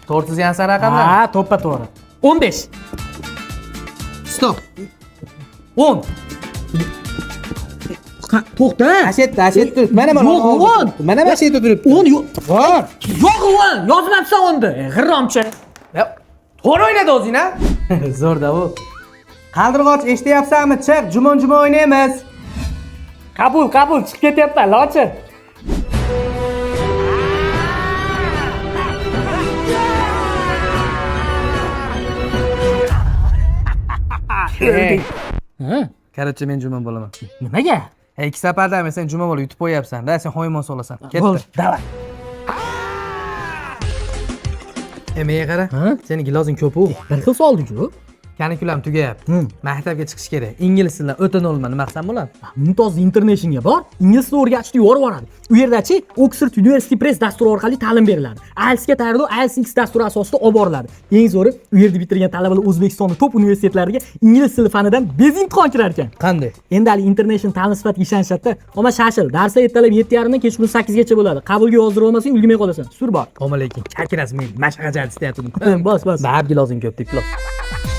To'g'ri chizgansan raqamlarni? Ha, to'ppa to'g'ri. 15. Stop. 10. To'xta. Ana shu yerda, ana shu yerda turibdi. Mana mana. Yo'q, 10. Mana mana shu yerda turibdi. 10 yo'q. Bor. Yo'q, 10. Yozmabsan 10ni. G'irromchi. To'g'ri o'ynadi o'zing a? Zo'rda u. Qaldirg'och, eshityapsanmi? Chiq, jumon jumon o'ynaymiz. Qabul, qabul, chiqib ketyapman, lochin. Ha, Короче, men jumon bo'laman. Nimaga? Hey, ikki safardan sen jumon bo'lib yutib qo'yapsan-da, sen hoymon solasan. Bo'ldi, Ketdi. Давай. E, menga qara. Ha? Seni gilozing ko'p-u. Bir xil soldi-ku. Kanikulam tugayapti. Maktabga chiqish kerak. Ingliz tilidan o'ta nolman, nima qilsam bo'ladi? Mumtoz Internationalga bor, ingliz tilini o'rgatishni yuborib yuboradi. U yerdachi Oxford University Press dasturi orqali ta'lim beriladi. IELTSga tayyorlov IELTS X dasturi asosida olib boriladi. Eng zo'ri, u yerda bitirgan talabalar O'zbekistonning top universitetlariga ingliz tili fanidan bez imtihon kirar ekan. Qanday? Endi hali International ta'lim sifatiga ishonishadi. Ammo shashil, darslar ertalab 7:30 dan kechqurun 8 gacha bo'ladi. Qabulga yozdirib olmasang ulgurmay qolasan. Sur bor. Ammo lekin как раз men mashg'aja istayotgandim. Bos, bos. Baribir gilozing ko'p deb iflos.